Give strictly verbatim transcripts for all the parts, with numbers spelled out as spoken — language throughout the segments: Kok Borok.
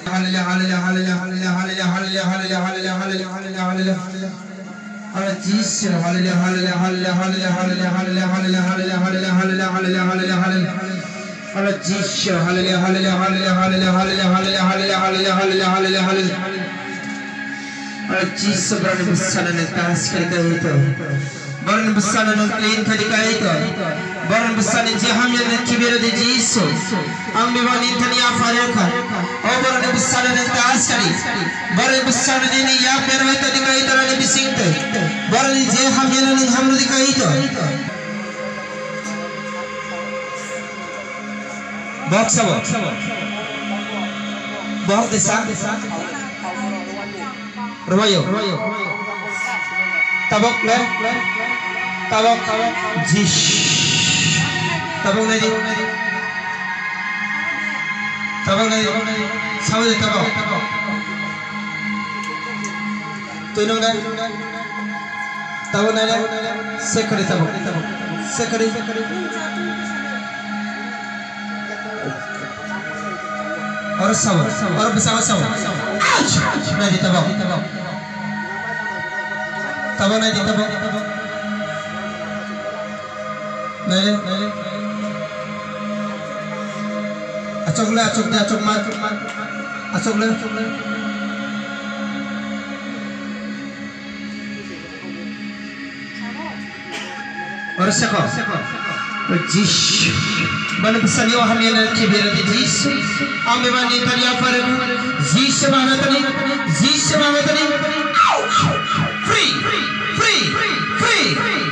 Hallelujah, hallelujah, hallelujah. Hallelujah, Jisu, hallelujah, hallelujah, hallelujah, hallelujah, hallelujah, hallelujah, hallelujah, hallelujah, hallelujah, hallelujah, hallelujah, hallelujah, hallelujah, hallelujah, hallelujah, hallelujah, hallelujah. Hallelujah, Jisu, hallelujah, hallelujah, hallelujah, hallelujah, hallelujah, hallelujah, hallelujah, hallelujah, hallelujah, hallelujah. Hallelujah, Jisu, borokni bwsano nwng tas kari kari to. Borokni bwsano nwng clean kari kari to. Borokni bwsani je hamya nwng kibiro di Jisu. Ang bebak ni thani aphar kha. O borokni bwsano nwng tas kari. Borokni bwsano nini yak berwai toni kari to rani bising te. Borokni je hamya nwng hamrwdi kari to. Bohok sabo. Bohok desa. Rwayo. Tabok le. Tabok. Jish. Tabok nai di. Tabok nai di. Sabo de tabok. Twi nung nai. Tabok nai nai. Sekari tabok. Sekari. Oro sabo. Oro bwskango sabo. Nai di tabok. Tabok nai di tabok. Nai le, nai le. Achok le, achok de, achok ma. Achok le, achok le. Oro seko. Jisu. Bani bwsani o hamya na kibira di Jisu. Ang bebak ni thani aphar kha. Jisu bana thani. Jisu bana thani. Free. Free. Free.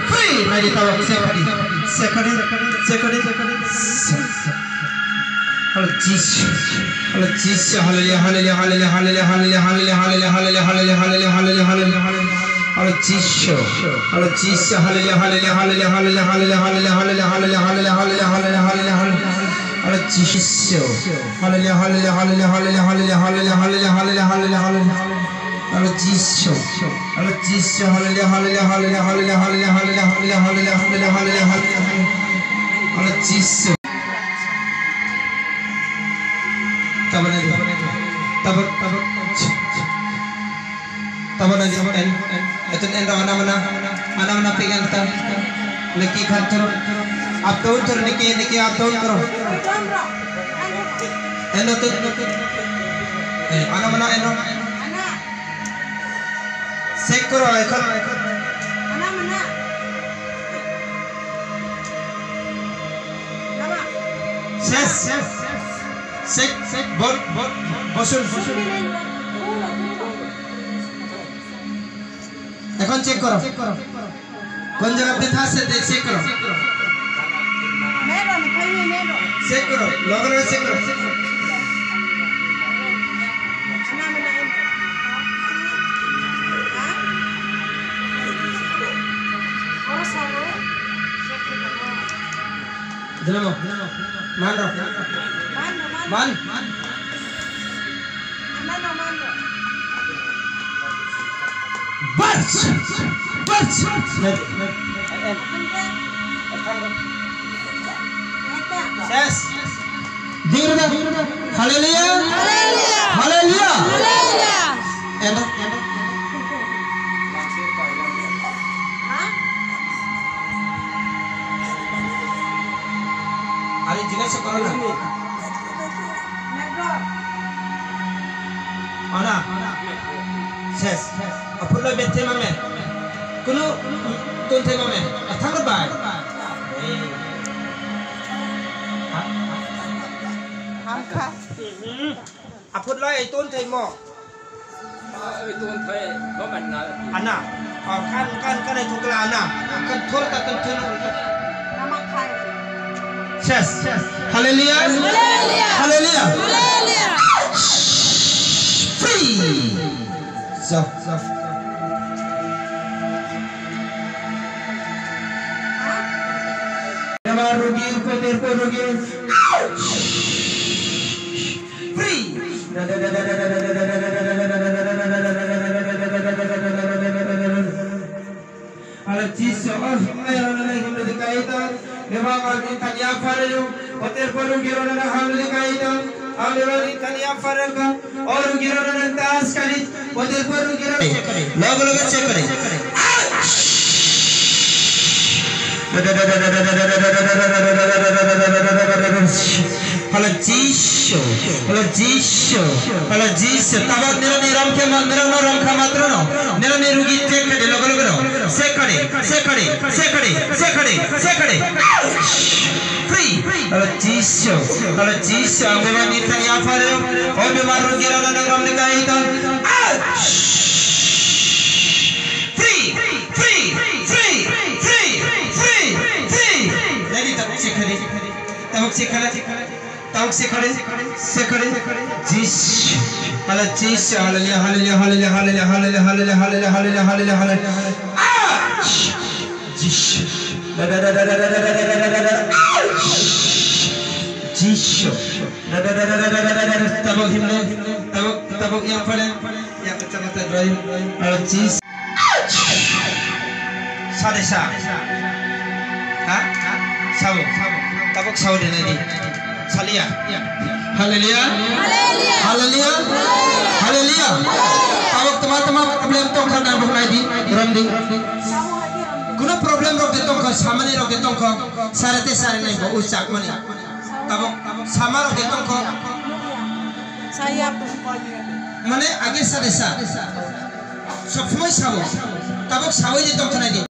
Free. Nai di tabok sekari. Sekari. Sekari. Hallelujah, Jesus. Hallelujah, Jesus. Hallelujah, hallelujah, hallelujah. Hallelujah, Jesus. Hallelujah, Jesus. Hallelujah, hallelujah, hallelujah. Hallelujah, Jesus. Hallelujah, hallelujah, hallelujah. Hallelujah, Jesus. Hallelujah, Jesus. Hallelujah, hallelujah, hallelujah. Hallelujah, Jesus. Tabok nai di. Tabok, tabok. Tabok nai di. En, en, eto en rok ana mana. Ana mana pigan ta. Leki khan turu. Up down turu niki, niki up down turu. Eno tu. Eh, ana mana eno. Check koro ekhon. Ses. Check, check, bol, bol, bosun, bosun. Ekhon check koro. Kon jaga betha ase de check koro. Check koro, loge loge check koro. Jelamo. Man rok. Man. Bas. Bas. Ses. Hallelujah. Hallelujah. Hallelujah. Eno, eno. Ari jiga se korona. Ana. Ses. Aphulo bethe mame. Kunu tun the mame. Athang bai. Hamkha. Aphut lai ai ton thai mo. Ai ton thai, bo man na. Ana. Oh, kan, kan, kan ai thukla ana. Kan thor ta, kan thor. Ses. Hallelujah. Hallelujah. Hallelujah. Hallelujah. Free. So, so. Bemar rogi, peter rogi. Free. Ala Jisu, oh, ay, ala, ala, ala, ala, kaita. Bebak arni tanya pareyo. Peter rogi, ala, ala, ala, kaita. Amewani tani afareka, o rugirano nang tas kani, poder por rugirano check kare. Logo logo check kare. Hala Jisu, hala Jisu, hala Jisu. Tabok nirok ni rom khe ma-, nirok no rom kha matro no. Nirok ni rugi check kare logo logo no. Check kare, check kare, check kare, check kare, check kare. Free. Hala Jisu, hala Jisu, ang bebak ni thani apharo, o bemar rugirano nang romni kahai tong. Free, free, free, free, free, free. Nani tabok chekhari, tabok chekhari, tabok chekhari, chekhari. Jisu, hala Jisu, hallelujah, hallelujah, hallelujah. Jisu. Jisu. Tabok himne, tabok, tabok yang pare, yang kecamatan Ibrahim. Hala Jisu. Sade sa. Ha? Sao. Tabok sao de nai di. Salia. Hallelujah. Hallelujah. Hallelujah. Tabok tama tama problem tong kha na bok nai di. Rom di. Kuno problem rok de tong kha, samani rok de tong kha. Sare te sare nai bo u chak mani. Tabok sama rok de tong kha. Saya pun kau. Mane age sade sa. Sob somoi sao. Tabok sao de tong kha nai di.